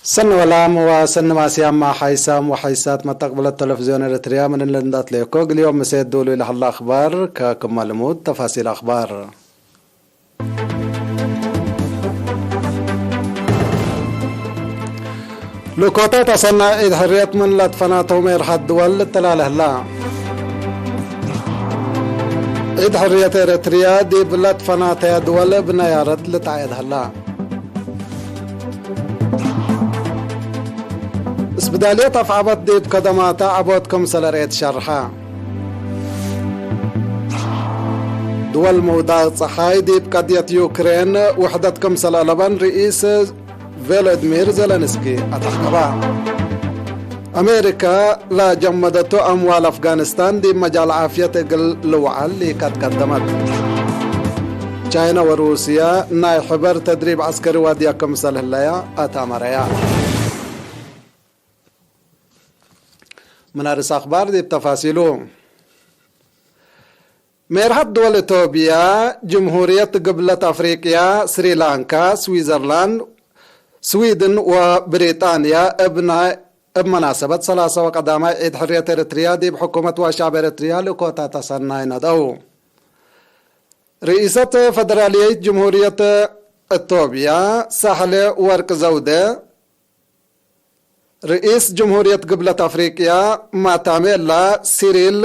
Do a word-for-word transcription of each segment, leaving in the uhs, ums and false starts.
ሰኒ ወላም ወሰኒ ማስያማ ሓይሳም ወሓይሳት መተቅብለት ተለፍዝዮን ኤረትርያ፣ ምን እለ እንደ አትሌኮ እግል ዮም ምሴት ዱሉይ ለሀላ አክባር፣ ከክመ ልሙድ ተፋሲል አክባር። ልኮታት አሰናይ ዒድ ሕርየት ምን ለትፈናተው ሜርሐት ድወል ልተላለ ህላ። ዒድ ሕርየት ኤረትርያ ዲብ ለትፈናተያ ድወል እብ ነያረት ልትዐየድ ህላ። እስብዳልየት አፍዐበት ዲብ ከደማተ ዐቦት ክምሰል ርኤት ሸርሐ። ድወል ምውዳቅ ጸሓይ ዲብ ቀድየት ዩክሬን ውሕደት ክምሰል አለበን ርኢስ ቮሎድሚር ዘለንስኪ አተሐቀበ። አሜሪካ ለጀመደቱ አምዋል አፍጋኒስታን ዲብ መጃል ዓፍየት እግል ልውዓል ኢቀድቀደመት። ቻይና ወሩስያ ናይ ሕበር ተድሪብ ዐስከሪ ዋድያ ክምሰል ህለያ አተአመረያ። ምን አርስ አክባር ዲብ ተፋሲሉ። ሜርሐት ድወል ኢትዮጵያ፣ ጅምሁርየት ግብለት አፍሪቅያ፣ ስሪላንካ፣ ስዊዘርላንድ፣ ስዊድን ወብሪጣንያ እብ ናይ፣ እብ መናሰበት ሰላሳ ወቀዳማይ ዒድ ሕርየት ኤረትርያ ዲብ ሕኩመት ወሸዐብ ኤረትርያ ልኮታት አሰናይ ነደው። ርኢሰት ፈደራልየት ጅምሁርየት ኢትዮጵያ ሳህለ ወርቅ ዘውዴ፣ ርኢስ ጅምሁርየት ግብለት አፍሪቅያ ማታሜላ ሲሪል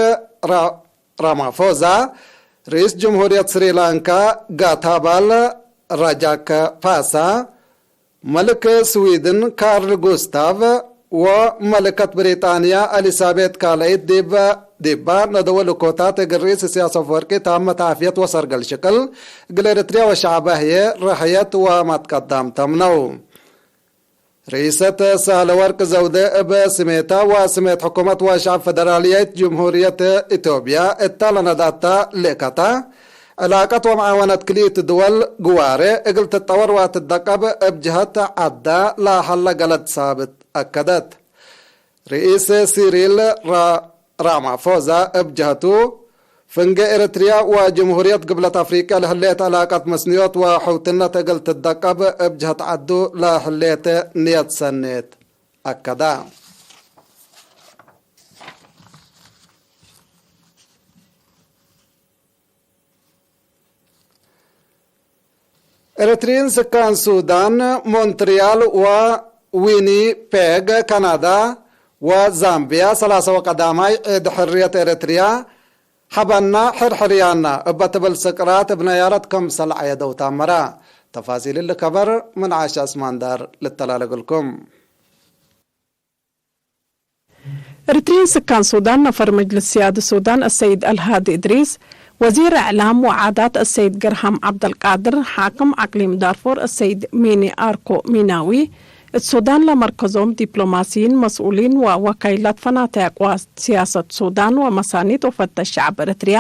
ራ-፣ ራማፎዛ፣ ርኢስ ጅምሁርየት ስሪላንካ ጋታባል ራጃከፓሳ፣ መልክ ስዊድን ካርል ጉስታቭ ወመልከት ብሪጣንያ ኤሊሳቤት ካልአይት ዲብ፣ ዲባ ነደወ ልኮታት እግል ርኢስ ኢሳያስ አፈወርቂ ታመት ዓፍየት ወሰርገል ሽቅል እግል ኤረትርያ ወሸዐበ ህዬ ረሐየት ወመትቀዳም ተምነው። ርኢሰት ሳህለወርቅ ዘውዴ እብ ስሜታ ወስሜት ሕኩመት ወሸዐብ ፈደራልየት ጅምሁርየት ኢትዮጵያ እተ ለነዳታ ልእከታ፣ ዕላቀት ወመዓወነት ክልኢቱ ድወል ግዋሬ እግል ትጠወር ወትደቀብ እብ ጀሀት ዐዳ ለሀለ ገለድ ሳብት አከደት። ርኢስ ሲሪል ራ-፣ ራማፎዛ እብ ጀህቱ፣ ፍንጌ ኤረትርያ ወጅምሁርየት ግብለት አፍሪቅያ ለህሌት ዕላቀት መስንዮት ወሕውትነት እግል ትደቀብ እብ ጀህት ዐዱ ለህሌት ንየት ሰኔት አከዳ። ኤረትርዪን ስካን ሱዳን፣ ሞንትርያል ወዊኒፔግ፣ ካናዳ ወዛምቢያ፣ ሰላሳ ወቀዳማይ ዒድ ሕርየት ኤረትርያ፣ ሐበና ሕርሕርያና እበ ትብል ስቅራት እብ ነያረት ክምሰል ዐየደው ተአመረ። ተፋሲል እሊ ከበር ምን ዓሻ እስማንዳር ልተላለ እግልኩም። ኤረትርዪን ስካን ሱዳን፣ ነፈር መጅልስ ስያድ ሱዳን አሰይድ አልሃዲ እድሪስ፣ ወዚር እዕላም ወዓዳት አሰይድ ገርሃም ዐብደልቃድር፣ ሓክም አቅሊም ዳርፎር አሰይድ ሚኒ አርኮ ሚናዊ፣ እት ሱዳን ለመርከዞም ዲፕሎማሲይን፣ መስኡሊን ወወካይላት ፈናተይ አቅዋም ሲያሰት ሱዳን ወመሳኒት ወፈተሽ ሸዐብ ኤረትርያ፣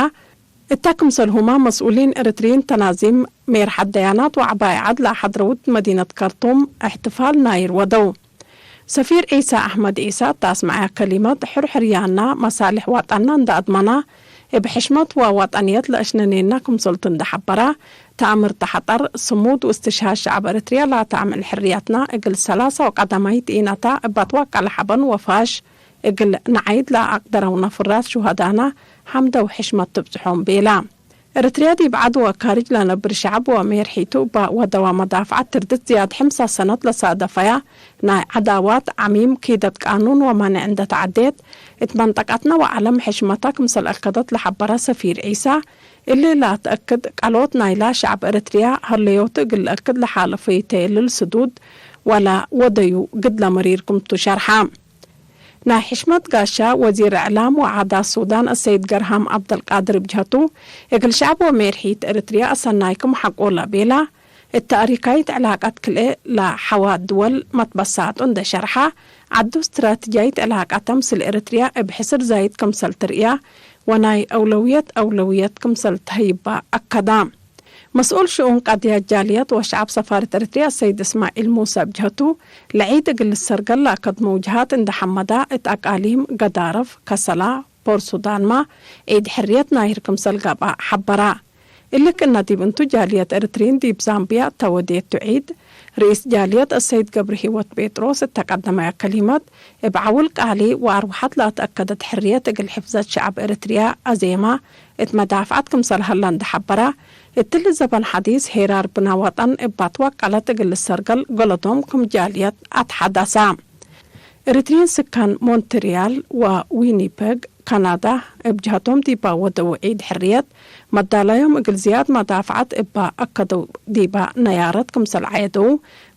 እተ ክምሰልሁመ መስኡሊን ኤረትርዪን ተናዚም ሜርሐት ደያናት ወዐባይ ዐድ ለሐድረውት መዲነት ካርቱም እሕትፋል ናይር ወደው። ሰፊር ዒሳ አሕመድ ዒሳ እት አስመዐያ ከሊመት፣ ሕርሕርያና መሳልሕ ዋጣንና እንደ አድመና፣ እብ ሕሽመት ወዋጣንየት ለአሽነኔና ክምሰልቱ እንደ ሐበራ፣ ተአምርተ ሐጠር፣ ስሙድ ወእስትሽሃድ ሸዐብ ኤረትርያ ለአተአምዕል ሕርያትና እግል ሰላሳ ወቀዳማይት ኢነታ እብ አትዋቀለ ሐበን ወፋሽ እግል ነዓይድ ለአቅደረውነ ፍራስ ሹሀዳና ሐምደ ወሕሽመት ትብጽሖም ቤላ። ኤረትርያ ዲብ ዐድ ወካርጅ ለነብር ሸዐብ ወሜርሒቱ እበ ወደዋ መዳፍዐት ትርድት ዝያድ ሕምሳ ሰነት ለሳደፈያ ናይ ዐዳዋት ዐሚም ኪደት ቃኑን ወማንዕ እንደ ተዐዴት፣ እት መንጠቀትነ ወዐለም ሕሽመታ ክምሰል አከደት ለሐበረ ሰፊር ዒሳ፣ እሊ ለአትአክድ ቀሎት ናይላ ሸዐብ ኤረትርያ ሀለዮቱ እግል ለአክድ ለሓለፈዩ ተየልል ስዱድ ወለ ወደዩ ግድለ መሪር ክምቱ ሸርሐ። ናይ ሕሽመት ጋሻ ወዚር እዕላም ወዓዳት ሱዳን አሰይድ ገርሃም ዐብደልቃድር እብ ጀህቱ፣ እግል ሸዐብ ወሜርሒት ኤረትርያ አሰናይኩም ሐቆ ለቤላ፣ እት ታእሪካይት ዕላቀት ክልኤ ለሐዋት ድወል መትበሳጡ እንደ ሸርሐ፣ ዐዱ እስትራትጃይት ዕላቀተ ምስል ኤረትርያ እብ ሕስር ዛይድ ክምሰል ትርእያ ወናይ አውለውየት አውለውየት ክምሰል ተህይባ አከዳ። መስኡል ሽኡን ቀድያት ጃልየት ወሸዐብ ሰፋረት ኤረትርያ ሰይድ እስማዒል ሙሰ እብ ጀህቱ፣ ለዒድ እግል ልሰርገል ለአከድመው ጀሃት እንደ ሐመዳ፣ እት አቃሊም ገዳርፍ፣ ከሰላ፣ ፖርት ሱዳንመ ዒድ ሕርየት ናይር ክምሰል ገብአ ሐበራ። እሊ ክእነ ዲብ እንቱ ጃልየት ኤረትርዪን ዲብ ዛምቢያ እተ ወዴቱ ዒድ፣ ርኢስ ጃልየት አሰይድ ገብረሂወት ጴጥሮስ እተ ቀደመየ ከሊመት፣ እብ ዐውል ቃሊ ወአርወሐት ለአትአከደት ሕርየት እግል ሕፍዘት ሸዐብ ኤረትርያ አዜመ እት መዳፍዐት ክምሰል ሀለ እንዴ ሐበረ፣ እትሊ ዘበን ሐዲስ ሄራር ብነ ወጠን እባ ትወቀለት እግል ልሰርገል ገለዶም ክም ጃልየት አትሐደሰ። ኤረትርዪን ስካን ሞንትርያል ወዊኒፐግ ካናዳ፣ እብ ጀሀቶም ዲባ ወደው ዒድ ሕርየት መዳላዮም እግል ዝያድ መዳፍዐት እባ አከደው ዲባ ነያረት ክምሰል ዐየደው፣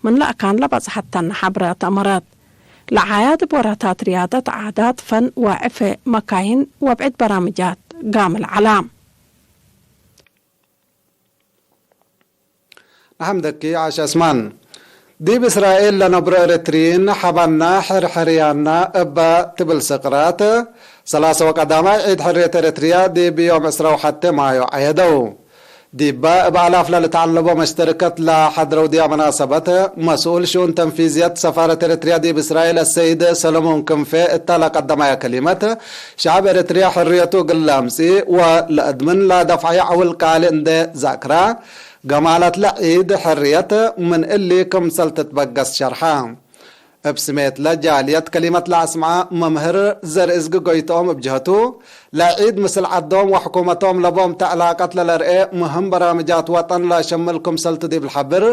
ምን ለአካን ለበጽሐት ተነ ሐብረ ተአመረት። ለዓያድ እብ ወራታት ርያደት፣ ዓዳት፣ ፈን ወዕፌ መካይን ወብዕድ በራምጃት ጋምል ዐላ። ነሐምደኪ ዓሽ ዐስማን። ዲብ እስራኤል ለነብሮ ኤረትርዪን ሐባና ሕርሕርያና እበ ትብል ስቅራት፣ ሰላሰ ወቀዳማይ ዒድ ሕርየት ኤረትርያ ዲብ ዮም ዕስራ ወሐቴ ማዮ ዐየደው። ዲበ እብ አላፍ ለልትዐለቦ መሽተርከት ለሐድረው ዲያ መናሰበት፣ መስኡል ሽኡን ተንፊዝየት ሰፋረት ኤረትርያ ዲብ እስራኤል አሰይድ ሰለሞን ክንፌ እተ ለቀደማየ ከሊመት፣ ሸዐብ ኤረትርያ ሕርየቱ እግል ለአምጽእ ወለአድምን ለደፍዐየ ዐውል ቃሊ እንዴ ዘክረ፣ ገማለትለ ዒድ ሕርየት ምን እሊ ክምሰል ትትበገስ ሸርሐ። እብ ስሜትለ ጃልየት ከሊመት ለአስምዐ መምህር ዘርእዝጊ ጎይትኦም እብ ጀህቱ፣ ለዒድ ምስል ዐዶም ወሕኩመቶም ለቦም ተዕላቀት ለለርኤ ምህም በራምጃት ወጠን ለአሸምል ክምሰልቱ ዲብ ለሐብር፣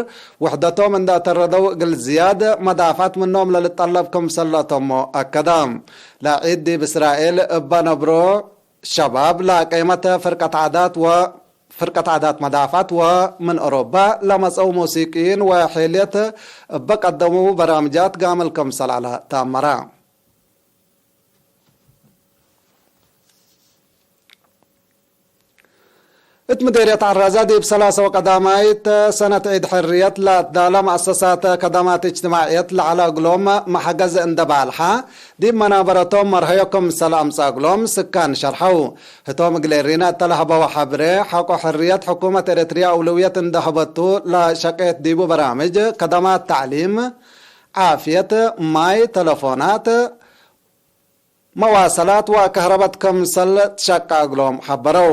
ውሕደቶም እንዴ አተረደው እግል ዝያድ መዳፍዐት ምኖም ለልጠለብ ክምሰል ለአተሞ አከደ። ለዒድ ዲብ እስራኤል እበ ነብሮ ሸባብ ለአቀይመተ ፍርቀት ዓዳት ወ-፣ ፍርቀት ዓዳት መዳፍዐት ወምን ኦሮባ ለመጸው ሙሲቅይን ወሔልየት እበ ቀደሙ በራምጃት ጋምል ክምሰል ዐለ ተአመረ። እት ምዴርየት ዐራዛ ዲብ ሰላሰ ወቀዳማይት ሰነት ዒድ ሕርየት ለአትዳለ መአሰሳት ከደማት እጅትማዕየት ለዐለ እግሎም መሐገዝ እንዴ ባልሐ፣ ዲብ መናበረቶም መርሀዮ ክምሰል አምጽአ እግሎም ስካን ሸርሐው። ህቶም እግል ኤሪና እተ ለሀበወ ሐብሬ፣ ሐቆ ሕርየት ሕኩመት ኤረትርያ አውለውየት እንዴ ሀበቱ ለሸቄት ዲቡ በራምጅ ከደማት ተዕሊም፣ ዓፍየት፣ ማይ፣ ተለፎናት፣ መዋሰላት ወከህረበት ክምሰል ትሸቀ እግሎም ሐበረው።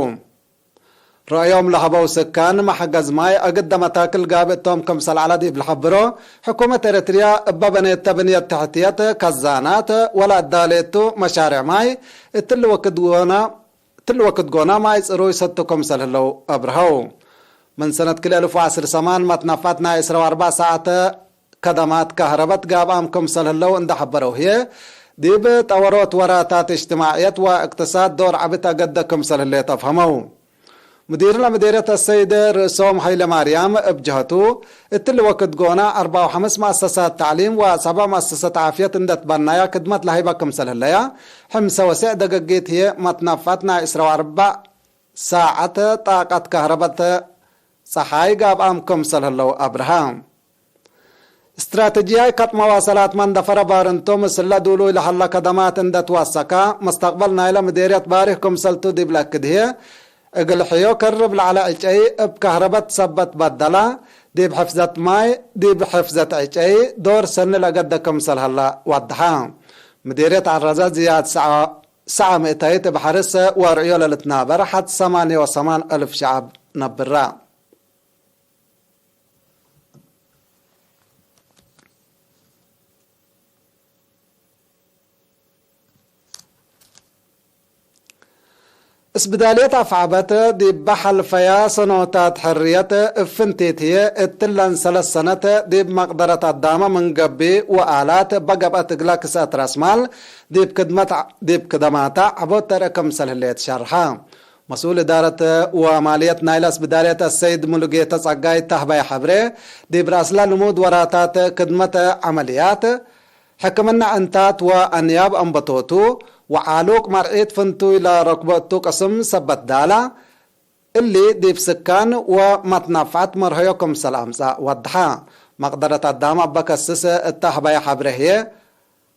ረአዮም ለሀበው ስካን መሐገዝ ማይ አግደ መታክል ጋብእ ቶም ክምሰል ዐለ ዲብ ለሐብሮ፣ ሕኩመት ኤረትርያ እበ በኔተ ብንየት ተሕትየት፣ ከዛናት ወለአዳሌቱ መሻሬዕ ማይ እትሊ ወክድ ጎነ፣ እትሊ ወክድ ጎነ ማይ ጽሩይ ሰቱ ክምሰል ህለው አብርሀው። ምን ሰነት ክልኤ አልፍ ወዐስር ሰማን መትነፋት ናይ ዕስራ ወአርበዕ ሰዓት ከደማት ከህረበት ጋብአም ክምሰል ህለው እንዴ ሐበረው ህዬ፣ ዲብ ጠወሮት ወራታት እጅትማዕየት ወእቅትሳድ ዶር ዐቢ ተአገደ ክምሰል ህሌት አፍሀመው። ምዲርለ ምዴርየት አሰይድ ርእሶም ሀይለማርያም እብ ጀህቱ፣ እትሊ ወክድ ጎነ አርበዕ ወሐምስ መአሰሳት ተዕሊም ወሰብዕ መአሰሰት ዓፍየት እንዴ ትበነያ ክድመት ለሀይበ ክምሰል ህለያ፣ ሕምሰ ወስዕ ደገጊት ህዬ መትነፋት ናይ ዕስራ ወአርበዕ ሳዐት ጣቀት ከህረበት ጸሓይ ጋብአም ክምሰል ህለው አብርሀ። እስትራተጂያይ ከጥ መዋሰላት መንደፈረ ባርንቱ፣ ምስለ ዱሉይ ለሀለ ከደማት እንዴ ትወሰከ፣ መስተቅበል ናይለ ምዴርየት ባሪህ ክምሰልቱ ዲብ ለአክድ ህዬ፣ እግል ሕዮ ከርብ ለዐለ ዕጨይ እብ ከህረበት ሰበት በደለ፣ ዲብ ሕፍዘት ማይ፣ ዲብ ሕፍዘት ዕጨይ ዶር ሰኒ ለአገደ ክምሰል ሀለ ወድሐ። ምዴርየት ዐራዛ ዝያድ ሰዐ፣ ሰዐ ምእታይት እብ ሐርስ ወርዕዮ ለልትናበር ሐድ ሰማንየ ወሰማን አልፍ ሸዐብ ነብራ። እስብዳልየት አፍዐበት ዲበ ሐልፈያ ሰኖታት ሕርየት እብ ፍንቲት ህዬ፣ እትለን ሰለስ ሰነት ዲብ መቅደረት አዳመ ምን ገብእ ወአላት እበ ገብአት እግለ ክስአት ረአስማል ዲብ ክድመት፣ ዲብ ክደማታ ዐቦት ተርእ ክምሰል ህሌት ሸርሐ። መስኡል እዳረት ወማልየት ናይለ እስብዳልየት አሰይድ ሙሉጌተ ጸጋይ ተህበየ ሐብሬ፣ ዲብ ረአስለ ልሙድ ወራታት ክድመት ዐመልያት፣ ሕክምነ ዕንታት ወአንያብ አንበቶቱ ወዓሉቅ መርዒት ፍንቱይ ለረክቦ እቱ ቅስም ሰበት ዳላ፣ እሊ ዲብ ስካን ወመትነፍዐት መርሀዮ ክምሰል አምጸእ ወድሐ። መቅደረት አዳም እበ ከስስ እተ ሀበየ ሐብሬ ህዬ፣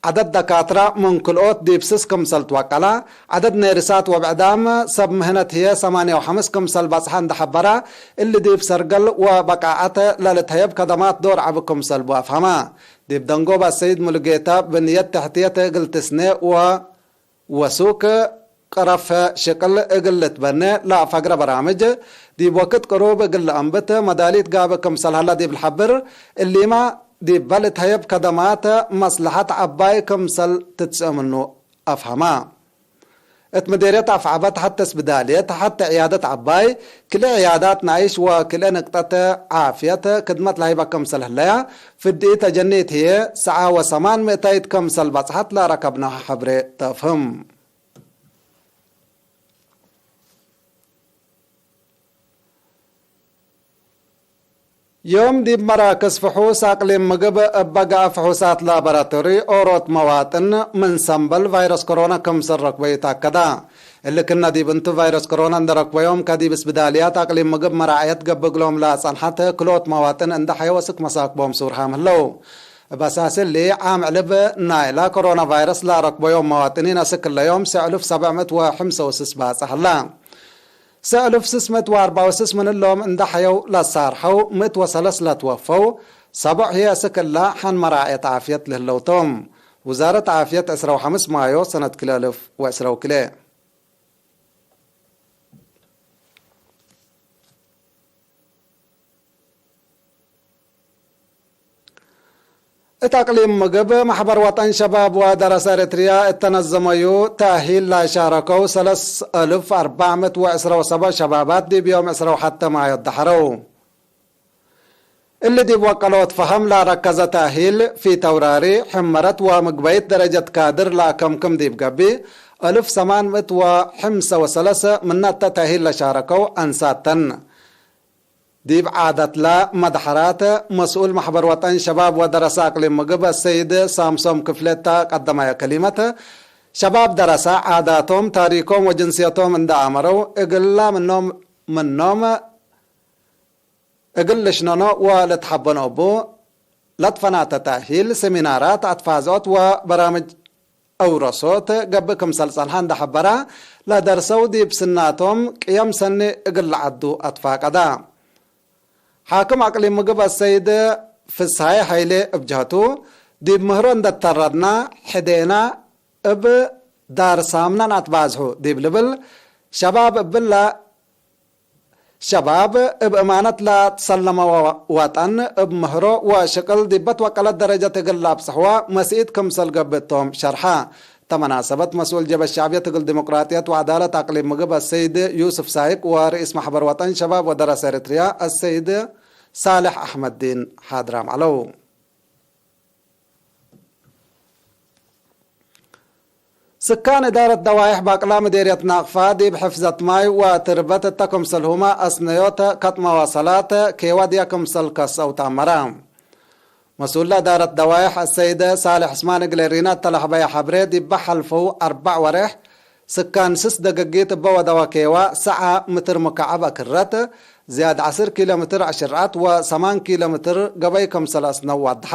ዐደድ ደካትረ ምን ክልኦት ዲብ ስስ ክምሰል ትወቀለ፣ ዐደድ ኔርሳት ወብዕዳም ሰብ ምህነት ህዬ ሰማንየ ወሐምስ ክምሰል በጽሐ እንዴ ሐበረ፣ እሊ ዲብ ሰርገል ወበቃዐት ለልትሀየብ ከደማት ዶር ዐቢ ክምሰል ቡ አፍሀመ። ዲብ ደንጎበ አሰይድ ሙሉጌታ ብንየት ተሕትየት እግል ትስኔ ወ-፣ ወሱክ ቅረፍ ሽቅል እግል ልትበኔ ለአፈግረ በራምጅ፣ ዲብ ወክድ ቅሩብ እግል ለአንብት መዳሊት ጋብእ ክምሰል ሀላ ዲብ ለሐብር፣ እሊመ ዲበ ልትሀየብ ከደማት መስለሐት ዐባይ ክምሰል ትትስእ ምኑ አፍሀማ። እት ምዴርየት አፍዐበት ሐቴ እስብዳልየት ሐቴ ዕያደት ዐባይ፣ ክልኤ ዕያዳት ናይሽ ወክልኤ ንቅጠት ዓፍየት ክድመት ለሀይበ ክምሰል ህለያ፣ ፍድኢት አጀኒት ህዬ ሰዓ ወሰማን ምእታይት ክምሰል በጽሐት ለረከብናሁ ሐብሬ ተፍህም። ዮም ዲብ መራክዝ ፍሑስ አቅሊም ምግብ እበ ገአ ፍሑሳት ላቦራቶሪ ኦሮት መዋጥን ምን ሰምበል ቫይረስ ኮሮና ክምሰል ረክበዩ ተአከዳ። እሊ ክነ ዲብ እንቱ ቫይረስ ኮሮና እንደ ረክበዮም ከዲብ እስብዳልያት አቅሊም ምግብ መራዐየት ገብእ እግሎም ለአጸንሐት ክልኦት መዋጥን እንደ ሐየው አስክ መሳክቦም ሱር ሃም ህለው። እብ አሳስ እሊ፣ ዓም ዕልብ ናይላ ኮሮና ቫይረስ ለአረክበዮም መዋጥኒን አስክ እለ ዮም ሰዕ እልፍ ሰብዕ ምእት ወሐምሰ ወስስ ባጽሕ ህላ። ሰዕ እልፍ ስስ ምእት ወአርበዕ ወስስ ምን እሎም እንደ ሐየው ለሳርሐው፣ ምእት ወሰለስ ለትወፈው፣ ሰቦዕ ህዬ አስክ እላ ሐን መራዐየት ዓፍየት ለህለው ቶም። ውዛረት ዓፍየት ዕስራ ወሐምስ ማዮ ሰነት ክልኤ እልፍ ወዕስራ ወክልኤ። እት አቅሊም ምግብ፣ መሕበር ወጠን ሸባብ ወደረሰ ኤረትርያ እተነዘመዩ ተእሂል ለሻረከው ሰለስ እልፍ አርበዕ ምእት ወዕስራ ወሰብዕ ሸባባት ዲብ ዮም ዕስራ ወሐተ ማዮ ደሐረው። እሊ ዲብ ወቀሎት ፈሀም ለረከዘ ተእሂል፣ ፊተውራሪ፣ ሕመረት ወምግበይት ደረጀት ካድር ለአከምክም ዲብ ገብእ፣ እልፍ ሰማን ምእት ወሐምሰ ወሰለሰ ምነ እተ ተእሂል ለሻረከው አንሳት ተን። ዲብ ዓዳትለ መድሐራት፣ መስኡል መሕበር ወጠን ሸባብ ወደረሰ አቅሊም ምግብ አሰይድ ሳምሶም ክፍሌ እተ ቀደመየ ከሊመት፣ ሸባብ ደረሰ ዓዳቶም፣ ታሪኮም ወጅንስየቶም እንደ አመረው፣ እግላ ምኖም፣ ምኖም እግል ልሽነኖ ወልትሐበኖ እቡ ለትፈናተ ተእሂል፣ ሰሚናራት፣ አትፋዝኦት ወበራምጅ አውረሶት ገብእ ክምሰል ጸንሐ እንደ ሐበራ፣ ለደርሰው ዲብ ስናቶም ቅየም ሰኒ እግል ለዐዱ አትፋቀዳ። ሓክም አቅሊም ምግብ አሰይድ ፍስሃየ ሀይሌ እብ ጀህቱ፣ ዲብ ምህሮ እንደ ተረድና፣ ሕዴና እብ ዳር ሳምና ነአትባዝሑ ዲብ ልብል፣ ሸባብ እብለ ሸባብ እብ እማነት ለትሰለመ ወ-፣ ወጠን እብ ምህሮ ወሽቅል ዲበ ትወቀለት ደረጀት እግል ለአብጽሕወ መስኢት ክምሰል ገብእ ቶም ሸርሐ። እተ መናሰበት መስኡል ጀብሀት ሸዕብየት እግል ዲሞቅራጥየት ወዐዳለት አቅሊም ምግብ አሰይድ ዩስፍ ሳይቅ ወርኢስ መሕበር ወጠን ሸባብ ወደረሰ ኤረትርያ አሰይድ ሳልሕ አሕመድዲን ሓድራም ዐለው። ስካን እዳረት ደዋይሕ ባቅላ ምዴርየት ናቅፋ ዲብ ሕፍዘት ማይ ወትርበት እተ ክምሰልሁመ አስነዮት ከጥ መዋሰላት ኬዋድያ ክምሰል ከሰው ተአመረ። መስኡል ለእዳረት ደዋይሕ አሰይድ ሳልሕ ዕስማን እግለ ሪና እተ ለሀበየ ሐብሬ፣ ዲበ ሐልፈው አርበዕ ወሬሕ ስካን ስስ ደገጊት እበ ወደወ ኬዋ ሰዓ ምትር ሙካዐብ አክረት፣ ዝያድ ዐስር ኪሎ ምትር አሽርዐት ወሰማን ኪሎ ምትር ገበይ ክምሰል አስነው ወድሐ።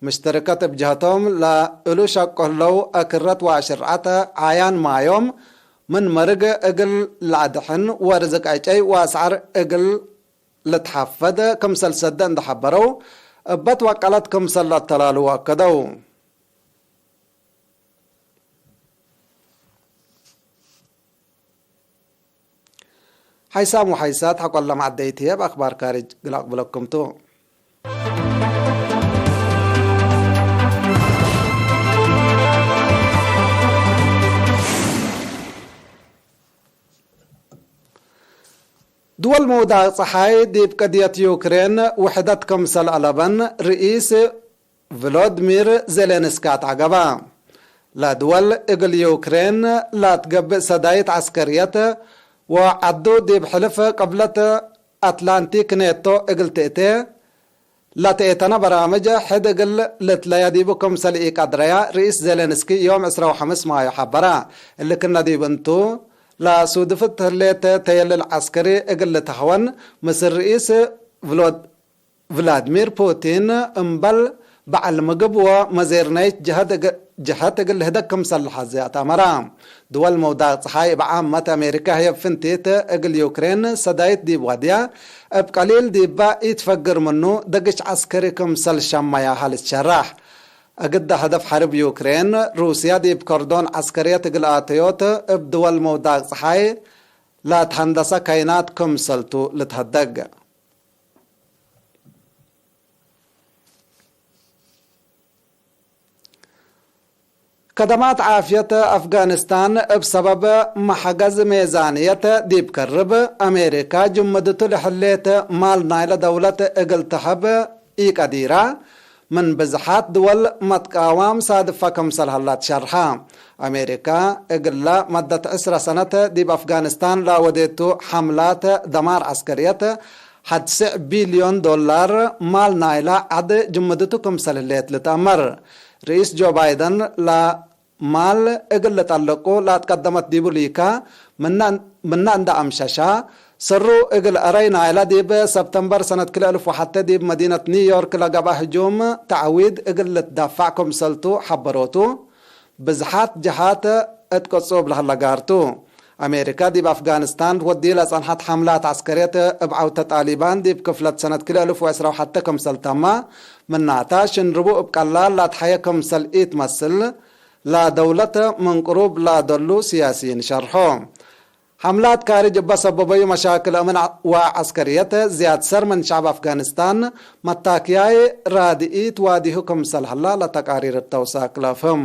ምሽተርከት እብ ጀህቶም፣ ለእሉ ሸቁ ህለው አክረት ወአሽርዐት ዓያን ማዮም ምን መርግ እግል ለአድሕን ወርዝቅ ዕጨይ ወአስዓር እግል ልትሐፈድ ክምሰል ሰደ እንደ ሐበረው፣ እበ ትወቀለት ክምሰል ለአተላሉ ወአከደው። ሓይሳም ወሓይሳት ሐቆለ መዐደይት ህዬ እብ አክባር ካርጅ እግል አቅብለኩም ቱ። ድወል መውዳቅ ጸሓይ ዲብ ቅድየት ዩክሬን ውሕደት ክምሰል አለበን ርኢስ ቭሎድሚር ዜሌንስኪ አትዐገበ። ለድወል እግል ዩክሬን ለአትገብእ ሰዳይት ዐስከርየት ወዐዱ ዲብ ሕልፍ ቅብለት አትላንቲክ ኔቶ እግል ትእቴ ለትኤተነ በራምጅ ሕድ እግል ልትለየ ዲቡ ክምሰል ኢቀድረየ ርኢስ ዜሌንስኪ ዮም ዕስራ ወሐምስ ማዮ ሐበረ። እሊ ክነ ዲብ እንቱ፣ ለሱድፍት ህሌት ተየልል ዐስከሪ እግል ልትሀወን ምስል ርኢስ ቭሎድ-፣ ቭላድሚር ፑቲን እምበል በዐል ምግብ ወመዜርነይት ጀሀት እግ-፣ ጀሀት እግል ልህደግ ክምሰል ለሐዜ አትአመረ። ድወል መውዳቅ ጸሓይ እብ ዓመት አሜሪከ ህዬ ፍንቲት እግል ዩክሬን ሰዳይት ዲብ ወድየ፣ እብ ቀሊል ዲበ ኢትፈግር ምኑ፣ ደግሽ ዐስከሪ ክምሰል ሸመየ ሀ ልትሸረሕ። እግደ ህደፍ ሐርብ ዩክሬን፣ ሩስያ ዲብ ከርዶን ዐስከርየት እግል አተዮት እብ ድወል መውዳቅ ጸሓይ ለአትሀንደሰ ከይናት ክምሰልቱ ልትሀደግ። ከደማት ዓፍየት አፍጋኒስታን እብ ሰበብ መሐገዝ ሜዛንየት ዲብ ከርብ፣ አሜሪካ ጅምድቱ ለህሌት ማል ናይለ ደውለት እግል ተሀብ ኢቀዲራ፣ ምን ብዝሓት ድወል መትቃዋም ሳድፋ ክምሰል ሀላ ትሸርሐ። አሜሪካ እግለ መደት ዕስረ ሰነት ዲብ አፍጋኒስታን ለአወዴቱ ሐምላት ደማር ዐስከርየት፣ ሐድ ስዕ ቢልዮን ዶላር ማል ናይላ ዐድ ጅምድቱ ክምሰል ህሌት ልትአመር። ርኢስ ጆ ባይደን ለማል እግል ልጠልቁ ለአትቀደመት ዲቡ ሊካ፣ ምነ፣ ምነ እንደ አምሸሻ፣ ሰሩ እግል አረይ ናይላ ዲብ ሰብተምበር ሰነት ክልኤ አልፍ ወሐቴ ዲብ መዲነት ኒውዮርክ ለገብአ ህጁም ተዕዊድ እግል ልትዳፋዕ ክምሰልቱ ሐበሮቱ። ብዝሓት ጀሃት እት ቅጹብ ለህለ ጋር ቱ። አሜሪካ ዲብ አፍጋኒስታን ወዲ ለጸንሐት ሐምላት ዐስከርየት እብ ዐውተ ጣሊባን ዲብ ክፍለት ሰነት ክልኤ አልፍ ወዕስራ ወሐቴ ክምሰል ተመ። ምናተ፣ ሽንርቡ እብ ቀላል ለአትሐየ ክምሰል ኢትመስል ለደውለት ምን ቅሩብ ለደሉ ሲያሲይን ሸርሖ። ሐምላት ካርጅ እበ ሰበበዩ መሻክል አምን ወዐስከርየት ዝያድ ሰር ምን ሸዕብ አፍጋኒስታን መታክያይ ራድኢት ዋዲሁ ክምሰል ሀላ ለተቃሪር እት ተውሳክ ለአፍህም።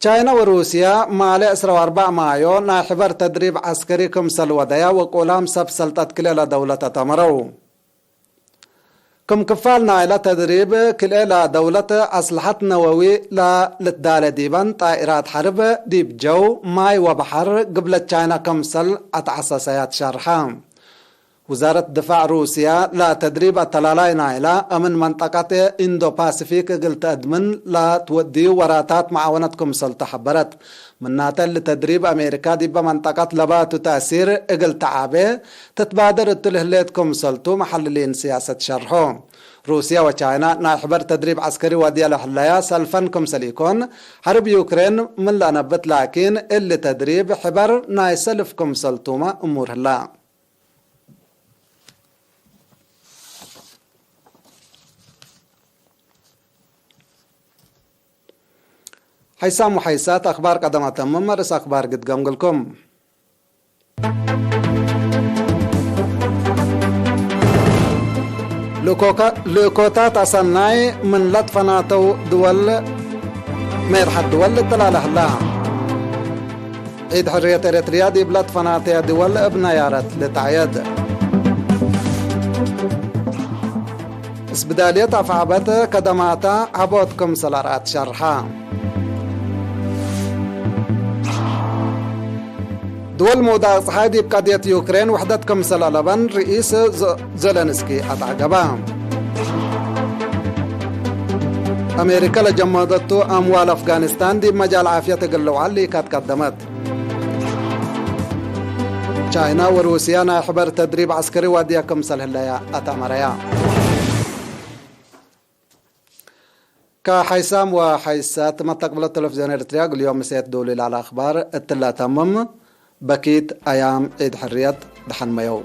ቻይና ወሩስያ ማሌ ዕስራ ወአርበዕ ማዮ ናይ ሕበር ተድሪብ ዐስከሪ ክምሰል ወደያ ወቁላም ሰብ ሰልጠት ክልኤ ለደውለት አተመረው። ክም ክፋል ናይለ ተድሪብ፣ ክልኤ ለደውለት አስለሐት ነወዊ ለልትዳሌ ዲበን ጣኢራት ሐርብ ዲብ ጀው፣ ማይ ወበሐር ግብለት ቻይና ክምሰል አትዐሰሰያ ትሸርሐ። ውዛረት ድፋዕ ሩስያ ለተድሪብ አተላላይ ናይላ አምን መንጠቀት ኢንዶ ፓሲፊክ እግል ተአድምን ለትወድዩ ወራታት መዓወነት ክምሰልቱ ሐበረት። ምናተ እሊ ተድሪብ አሜሪካ ዲበ መንጠቀት ለባቱ ተእሲር እግል ተዓቤ ትትባደር እቱ ለህሌት ክምሰልቱ መሐልሊን ስያሰት ሸርሖ። ሩስያ ወቻይና ናይ ሕበር ተድሪብ ዐስከሪ ወድየ ለህለያ ሰልፈን ክምሰል ኢኮን፣ ሐርብ ዩክሬን ምን ለአነብት ላኪን እሊ ተድሪብ ሕበር ናይ ሰልፍ ክምሰልቱመ እሙር ህላ። ሐይሳም ወሐይሳት አክባር ቀደም አተምም፣ ርእስ አክባር ግድ ገምግልኩም። ልኡኮካ-፣ ልኡኮታት አሰናይ ምን ለትፈናተው ድወል፣ ሜርሐት ድወል ልተላለህላ። ዒድ ሕርየት ኤረትርያ ዲብ ለትፈናተየ ድወል እብ ነያረት ልትዐየድ። እስብዳልየት አፍዐበት ከደማታ ዐቦት ክምሰል አርአት ሸርሐ። ድወል መውዳቅ ጸሓይ ዲብ ቀድየት ዩክሬን ውሕደት ክምሰል አለበን ርኢስ ዘ-፣ ዘለንስኪ አትዐገበ። አሜሪከ ለጀመደቱ አምዋል አፍጋኒስታን ዲብ መጃል ዓፍየት እግል ልውዓል ሊካት ቀደመት። ቻይና ወሩስያ ናይ ሕበር ተድሪብ ዐስከሪ ዋድያ ክምሰል ህለያ አትአመረያ። ከሐይሳም ወሐይሳት መተቅብለት ቴሌቪዝዮን ኤረትርያ፣ እግል ዮም ምሴት ዶሉ ለዐለ አክባር እትለ ተምም። በኪት አያም ዒድ ሕርየት ደሐን መየው።